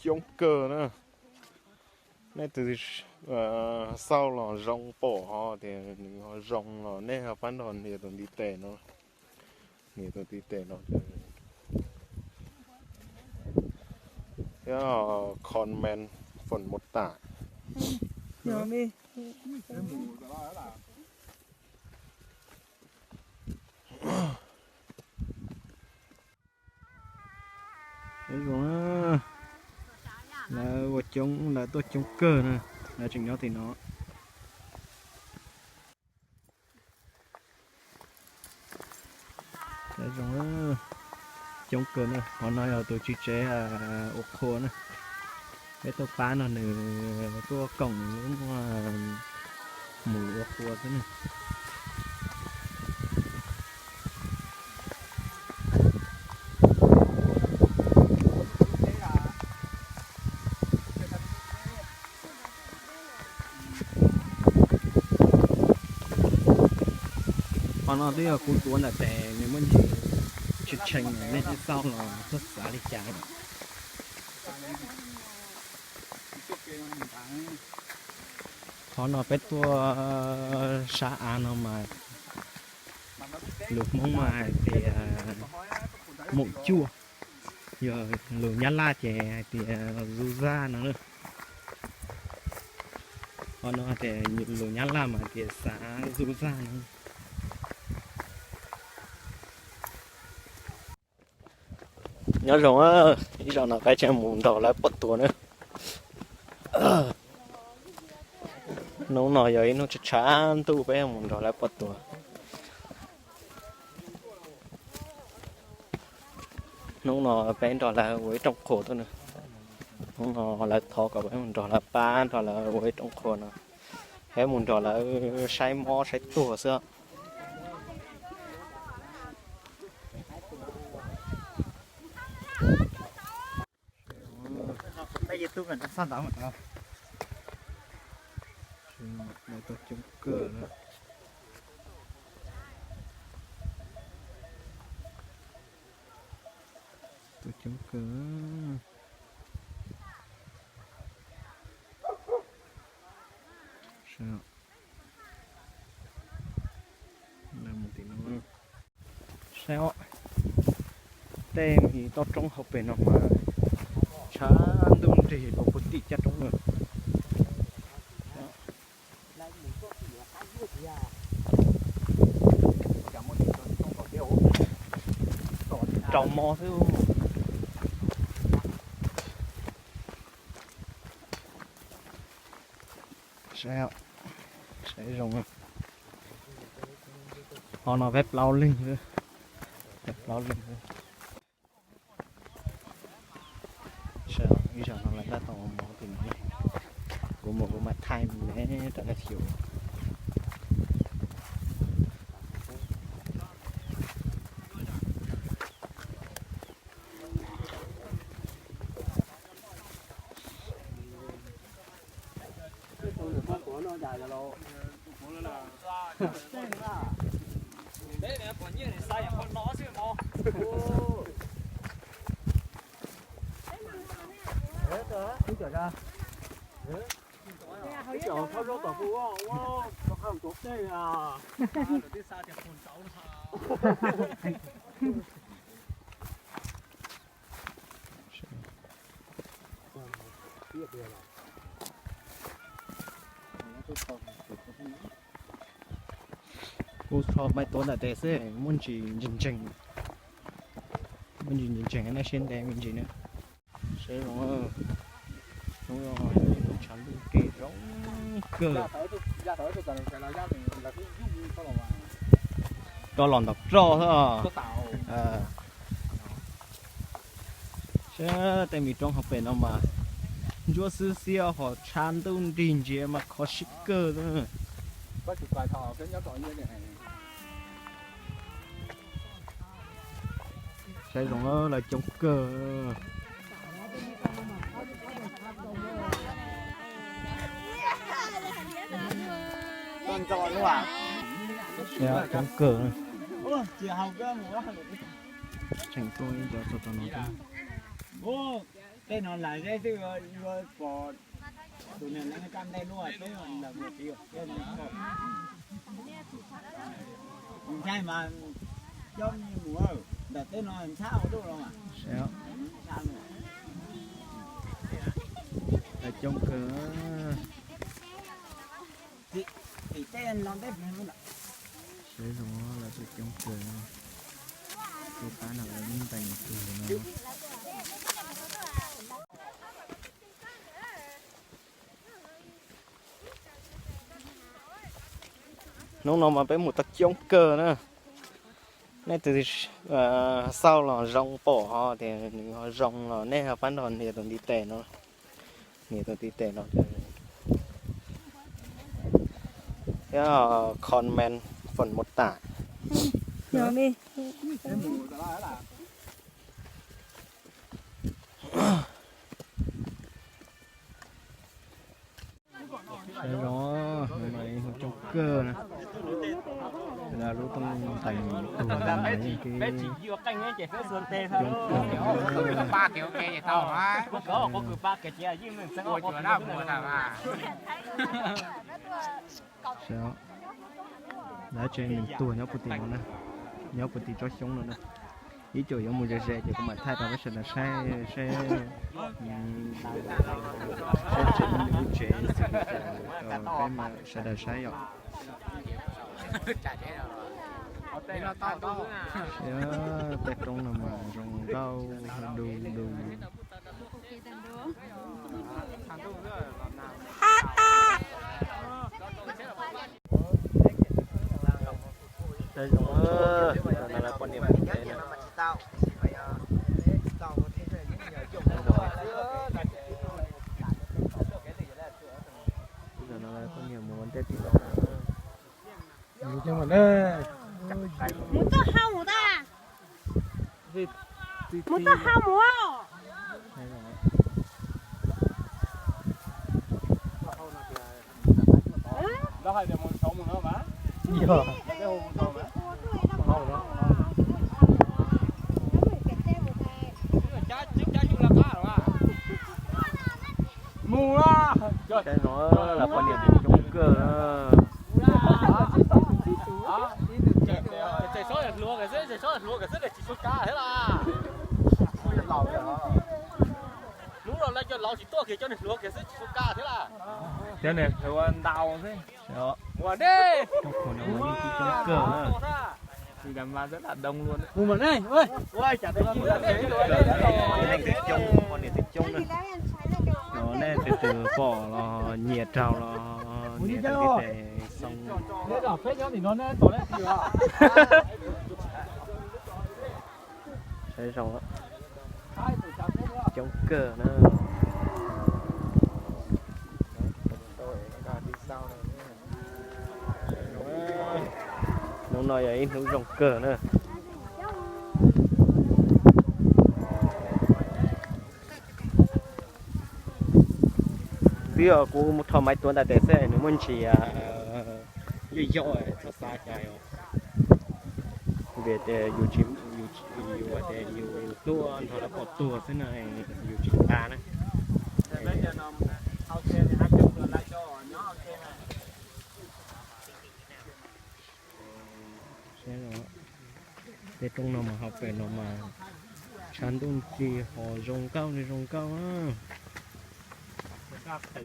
Coob kawg na. Nej tus xauj los zoo pom ho tias nws ho zoo los nej ho pab nrog nias tus ntiv tes no, nias tus ntiv tes no thiab comment phần mô tả. Zoo, lawv ua coob, lawv tuaj coob kawg na, lawv tseem nyob tim no. Zoo, coob kawg na, qhov no yog tus tswv tsev ua qhua na. Peb tuaj pab no nws tuaj koom lub muag mus ua qhua xwb na. Qhov no twb yog kuv tuav ntawm tes nws muaj ntsis tshee tshee, nej twb xauj los txhob xav li cas. Qhov no peb tuaj sab av no mas lus Hmoob mas hais tias mum cuaj, yog lus Nyab Laj ces hais tias zu zaj no. Qhov no hais tias lus Nyab Laj mas hais tias xav zu zaj no. Nyob zoo, ib zaug no peb tseem mus nrog lawv pom tuag na. Hnub no yog ib hnub tshav tshav ntuj peb mus nrog lawv pom tuag. Hnub no peb nrog lawv ua ib rooj qhua tuaj na. Hnub no lawv thov kom peb mus nrog lawv pab nrog lawv ua ib rooj qhua no. Peb mus nrog lawv saib mob saib tuag xwb. Tuaj coob kawg. Saib os, tej me toj roob hauv pes no mas tshav ntuj nrig los puag tim caj roob lawm. Rau mo xwb. Saib, saib zoo. Ho no peb plaub leeg, peb plaub leeg. Ib zaug no lawv tab tom ua mov tim no, kuv mus kuv mam thaij me rau nej xyuas. Kuv tso maiv tuav ntawm tes xwb muaj ntsis ntseeg ntseeg, muaj ntsis ntseeg ntseeg nej siab ntev me ntsis na. Saib zoo, hnub no tshav ntuj nrig zoo kawg. Rov los ntaus roj xwb. Saib tej me roob hauv pes no mas ntsuab xwb xiab ho tshav ntuj nrig ntsiav mas kho siab kawg. Saib zoo lawv coob kawg. Coob kawg. Tseem tuaj ib cov txog tau no thiab. Tej no lag zeb twb yuav pom tus niag neeg kaj ntej luaj peb ntawm mus tiv. Ntshai mas coob mus ntawm tej no ntxhab ua luaj los mas. Coob kawg. Tim tej no ntej. Siab zoo lawv tuaj coob kawg. Tuaj pab no lawv lub ntees tuag no. Hnub no mas peb mus tau coob kawg na. Nej tus xauj los zoo pom ho tias nws ho zoo los nej ho pab nrog nias tus ntiv tes no. Nias tus ntiv tes no. Thiab comment phần mô tả. Saib zoo, hnub no ib hnub coob kawg na. Lub tooj ntees tuag no mas yeej coob kawg. Lawv tsev neeg tuag nyob puag tim no na, nyob puag tim tsob xyoob no na. Ib co yuav mus ze ze ces kuv mam thaij rau peb sawv daws saib, saib, saib tsev neeg lub tsev xwb, peb mam sawv daws saib yom. Siab, tej roob no mas zoo nkauj du du. Saib zoo, no lawv poj niam mus tsev na. Zaum no lawv poj niam mus ua ntej tim no. Mus txoj hau mus tas. Mus txoj hau mus. Mus, saib no, lawv poj niam coob kawg. Hnub no lawv cov laus tsis tuaj kiag, coj niag hluav kiag xwb tsis tshua kaj thiab las. Cov niag hluav ntaus xwb. Ua dej. Coob kawg na. Mus mas nej, ua cas coob, poj niam coob na. No nej tus twg pom los nyiam raug los nias tus ntiv tes xoo. Saib zoo, coob kawg na. Hnub no yog ib hnub zoo kawg na. Twb yog kuv rho maiv tuav ntais tes xwb nws muaj ntsis yoj yoj txhob xav cas yom. Vim tias yus, yus tias yus tuaj nrog lawv pom tuag xwb na, yus tsis nqa na. Tej roob no mas hauv pes no mas tshav ntuj nrig ho zoo nkauj li zoo nkauj na.